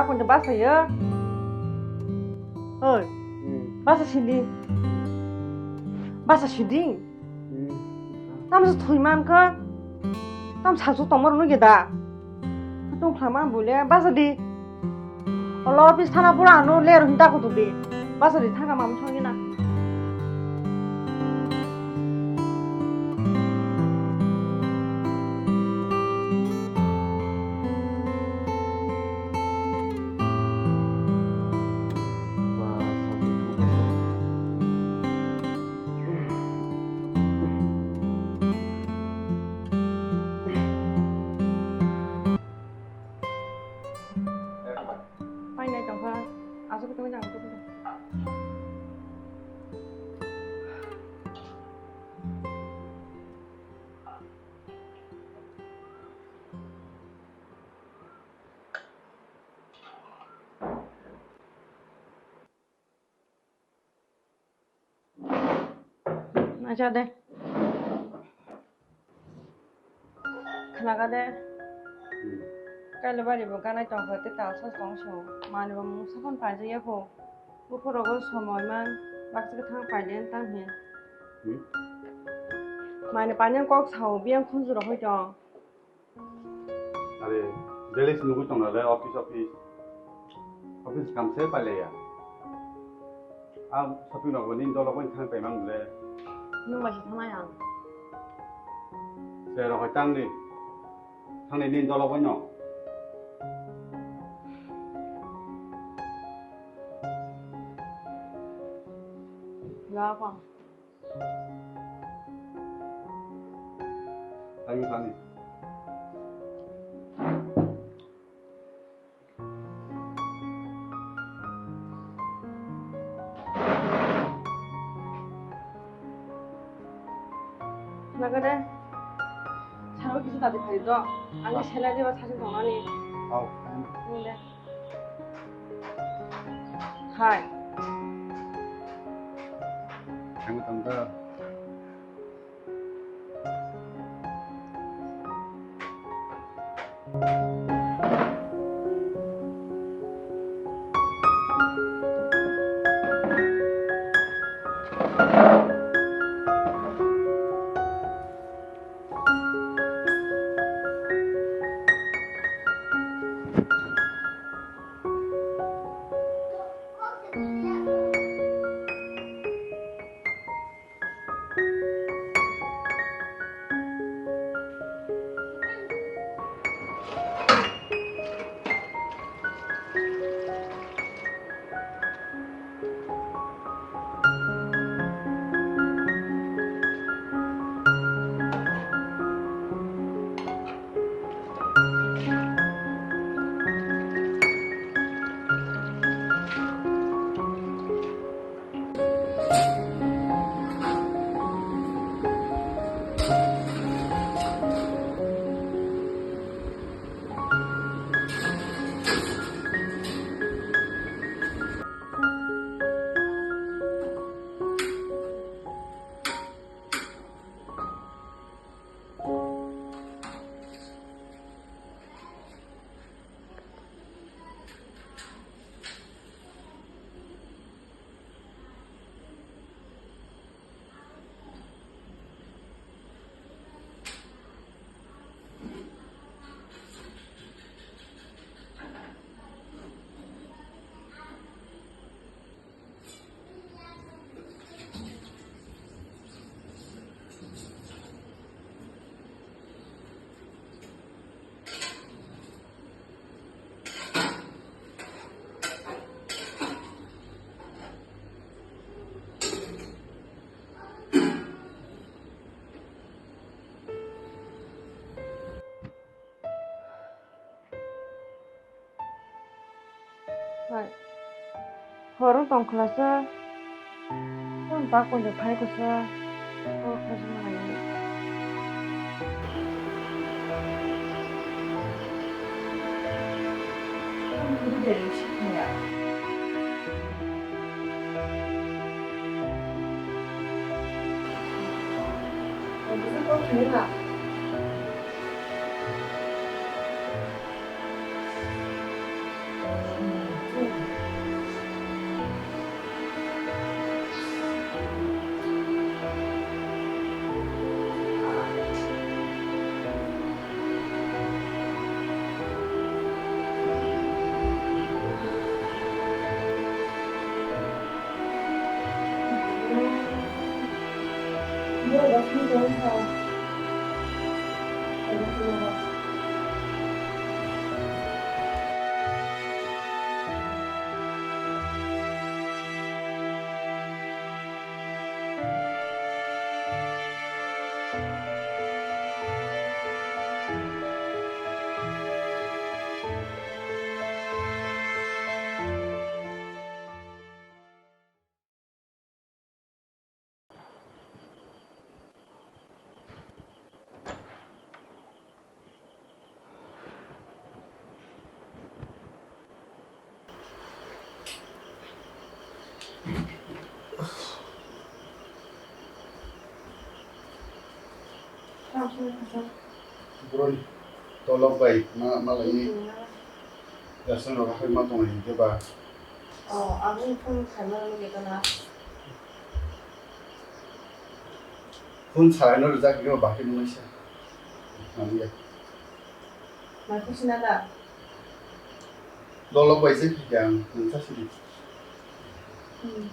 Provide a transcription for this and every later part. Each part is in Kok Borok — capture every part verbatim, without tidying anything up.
Ako ni basa yo. Oi. Hmm. Basa sindi. Basa sindi. Hmm. Tam se thui man kha. Tam sa su tongmor no geda. Tong khlama bole basa di. Olo office thana pura ano ler hinta ko di. Basa di thana mam thong na. Painai tongkha, aswk tongwi nang tongkha. Nacha de. Khnaga de. Hmm. Kailabari bo ganai tongkha, tei talsa tong se. Mani bo mungsa phano paijak ya kho. Buphuru rogo somoi man, baksa khe thang paile tang hin. Hmm? Mani painani kok sao, biyang khunju rok hoi tong. Are, daily se nugui tong nale, office, office. Office kam se pailaiya. A shopping rok bo nini dolo bai thang paimang le. Nwng bai se thangnai ang. Se rok hai tang di. Thang di nini dolo bai no. Ya, kong. Thani, thani. Nagade, saro kisu tadi phai do. Ani selai diba sasi tongnani. Au. Nile. Hai. Ang tong ka. Hai. Horo tong khlasa. Tong ta koi de phai kho sa. Hor kho sa na hai. Bro, tolok bai ma, ma lai ni. Yasan rok hai ma tong hing ke ba. Oh, aboni phone khaima nang geta na. Phone salai no rijak ke ba ke nung sa. Nang ya. Ma ko sina da. Dolok bai se khe ang nung sa sidi. Hmm.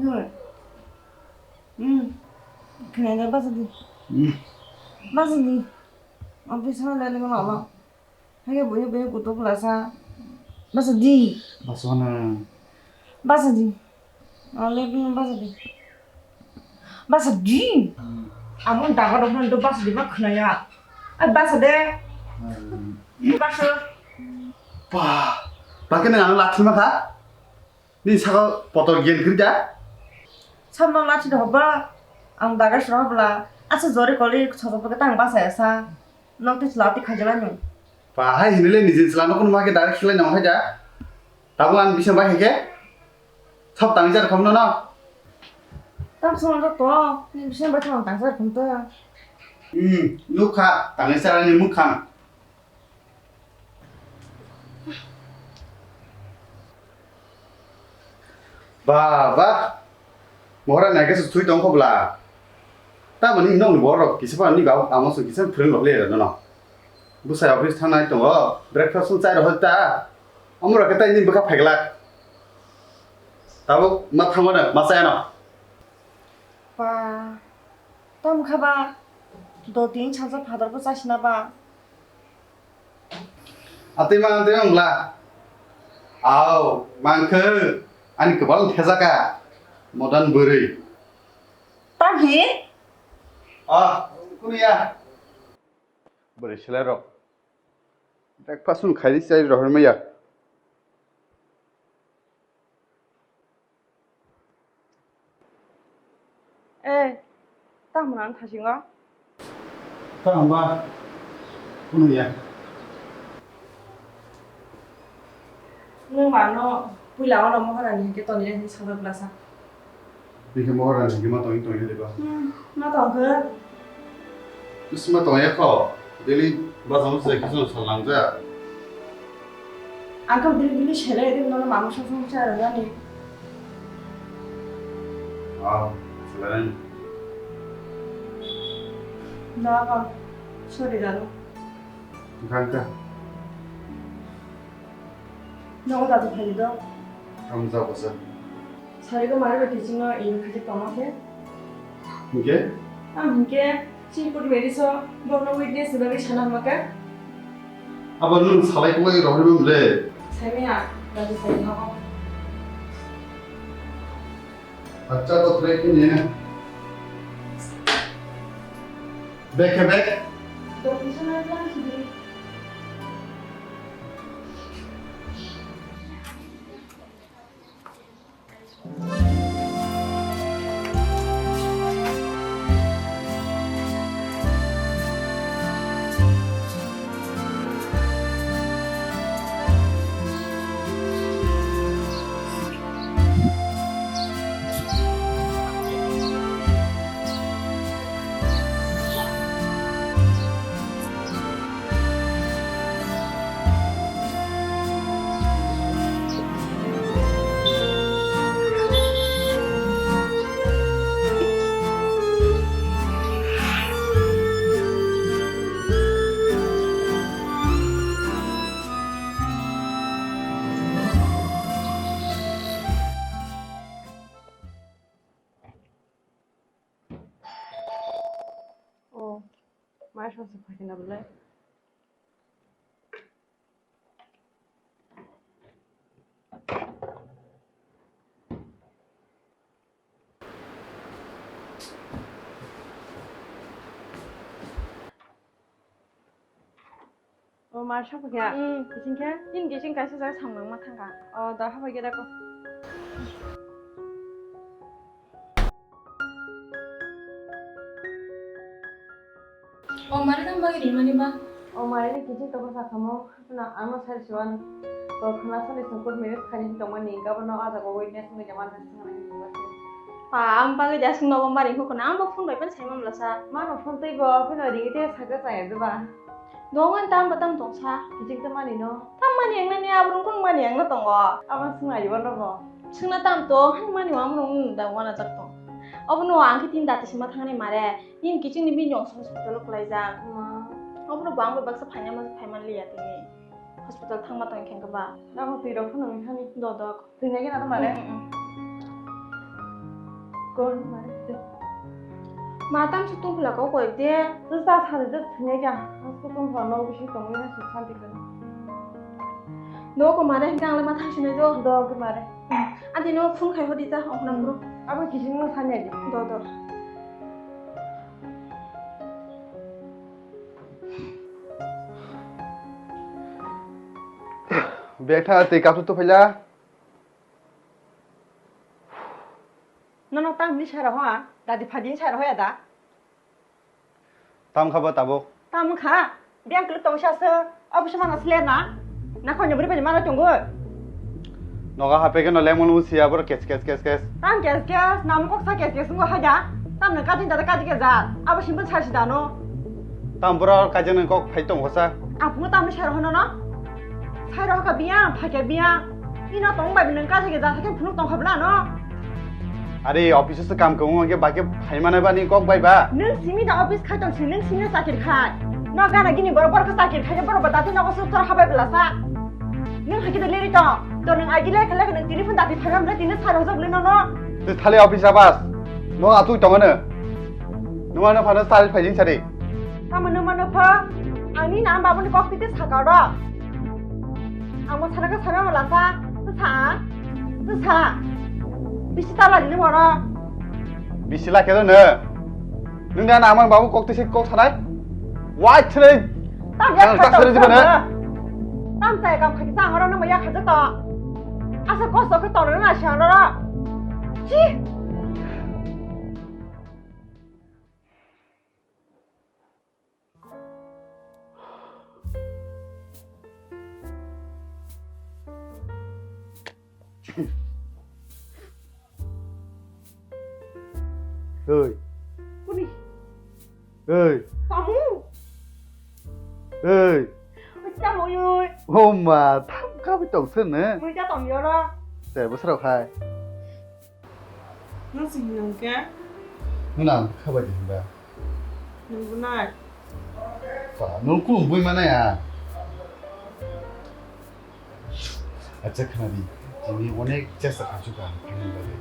Hmm. Hmm. Khnai da basa di. Hmm. Basa di. Office ha le le ma ma. Hai buya buya kutuk lasa. Basa di. Basa na. Basa di. Ale basa di. Basa di. Hmm. Amo daga rok do basa di ma khnaya. Ai basa de. Hmm. Basa. Ba, ba khe nang ano lathi ma kha? Ni saka potol gen kri da? Samno lathi do ba? Ang daga sra bla. Asa jori koli soto pake tang basa ya sa. Nok ti chla ti khaja la ni. Ba hai hinile ni jin chla no kun ma ke daga khilai nang hai da. Tabo ang bisa ba hai ke? Thok tang jar kham no no. Tam song ro to, ni bisa ba thok tang jar kham to. Hmm, nukha tang jar ni mukhang. Ba, ba. Mohora naikhe se thui tong kho bla. Tamoni nokni borok kisa phano ni bab amo se kisa phwrwng rok le rw no. Bwsai office thangnai tongo, breakfast song chai rw ta. Omo rok khe tai ni bwkha phaiglak. Tabuk ma thangmano, ma chayano. Ba, tamo kha ba, do tin salsa phatar bo chasina ba. Atwi ma, atwi ma wngla. Aw, mangkhe ani kwbal thejaka, modern bwrwi. Tamhi? Ah, kunu ya. Bwrwi selai rok. Breakfast wng khairi chai rohor maya. Eh, tamo nang thasingo? Tamo ba, kunu ya. Nwng mano puila ono Maharani hwnkhe toni hwnwi sajak glasa. Bini Maharani hwnkhe ma tongwi tongya diba? Hmm, ma tongkhe. Bisi ma tongya kho, daily bazar no se kisa no sal nangja. Ang khe bini bini sele ri nono mama song song cha rwgani. Ah, sele. Da ba, sorry dano. Ganta. Nogo da phai do. Am ja basa. Sari ko mare beti chino in khaje tongma khe. Hingke? Am hingke, chini puri meri so, borno witness ni bagwi sana hama khe. Abo nwng salai kwlai rohorwi mole. Saimia, da di sai nogo. Acha to try kini ne. Bek khe bek. Dok bisa na plan sendiri. Ai, song se phai na bole. O ma, sabo khe? Hmm. Kiching khe? Tin kiching kaisa jaga samung ma thangkha. O, da habai khe da ko. O mare nang bagwi rimani ba? O mare ni kiching toko sakamo, na ano sari siwan. To khna sani songkot mene khani tongmani, gabano ajago witness ngi jaman. Pa, ang bagwi da sung nobo mari hukuna, ang bo phone bai pan sai mamla sa. Mano phone tei bo, phone ring te sakha chaya de ba. Dongan tam ba tam tong sa. Kiching ta mani no. Tam mani ang nani abrung kung mani ang no tongo. Abang sung ayo no bo. Sung na tam to, han mani wa mrung da wana jak tong. Obo no ang khe tin dati sima thangni mare. Yin kiching ni bini ong sung hospital klai jak. Ma. Obo no bang bai baksa phaina ma phai man liya tini. Hospital thangma tong khe ba. Nang twi rok phano wngkha ni. Dodok. Thwinai gana mare. Mm, mm, mm. Kon mare. Ma tam su tung phla ko koi de. Sa sa de thwinai ga. Su tung phla no bisi tong ni su santi kan. Do ko mare gang le ma thang sinai do. Do ko mare. Adi no phone khai hodi ta hok nam bro. Abo kiching no sanya di. Do do. Bek tha tei kapsu to phaila. Nono tam ni sara hoa, dadi phadi sara hoya da. Tam kha ba tabuk. Tam kha, biyang kle tong sa se, office mana sle na. Na khonyo bri bani mana tongo. Noga hape ke no lemon usia bro kes kes kes kes. Tam kes kes, nam kok sa kes kes ngo haja. Tam na kadin dada kadi ke za. Abo simple sa si dano. Tam bro kajang nang kok phai tong hosa. Apungo tam ni sara hono no. Sara hoka biyang, phake biyang. Ino tong bai nang kadi ke za, sakin phunuk tong khabla no. Are office se kam kong ke bake phai mane bani kok bai ba. Nung simi da office khai tong si, nung simi sakir khai. No gana gini boro boro sakir khai, boro ba dati no ko suk tor habai bla sa. Nung hagi da leri to. To nung agi le khala nung telephone dati phai mane tini sara hojak le no no. Te thali office abas. Mo atui tong ne. Nung ano phano sal phai jing sari. Tamo nung mano pha. Ani nam babu ni kok tite sakaro. Ang mo sana ka sana mala sa. Sa. Sa. Bisi tala ni moro. Bisi la kedo ne. Nung da na amang babu kok tise kok sanai. Wai thre. Tam ya Tam kha tak to sere jibana. Tam sai kam khaki sang oro nang ya kha to. Asa kosto khe to na sa oro. Chi. Oi. Kuni? Oi. Tamu? Oi. Tamu oi. Oh ma, tam kabi tong sen ne? Mui ta tong yoro. Te bosrok hai. Nung si hinung khe? Nung ang khabai di hinba. Nung bunai. Pa, nung kunu bui mana ya? Acha khana di, tini onek chesta khamsu ka ang phaini bagwi.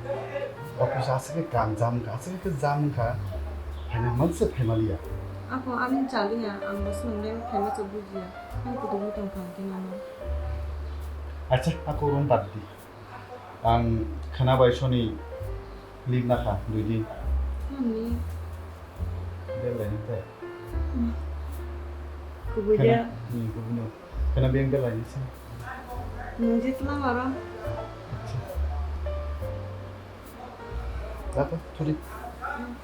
Office aswk khe kam jam kha, aswk khe jam kha. Phaina manse phaimaliya. Ako ani chaliya, ang bo swnamdai phaima chok bujiya. Ang kudu butong phang khe mano. Acha, ako room bad di. Ang khwna bai soni leave nakha dui din. Tamni? Belai ni tai. Hmm. Kubui de. Khwna, hmm, kubui no. Khwna beng belai ni se. Nung je tla maro. Dato, thuri. Hmm.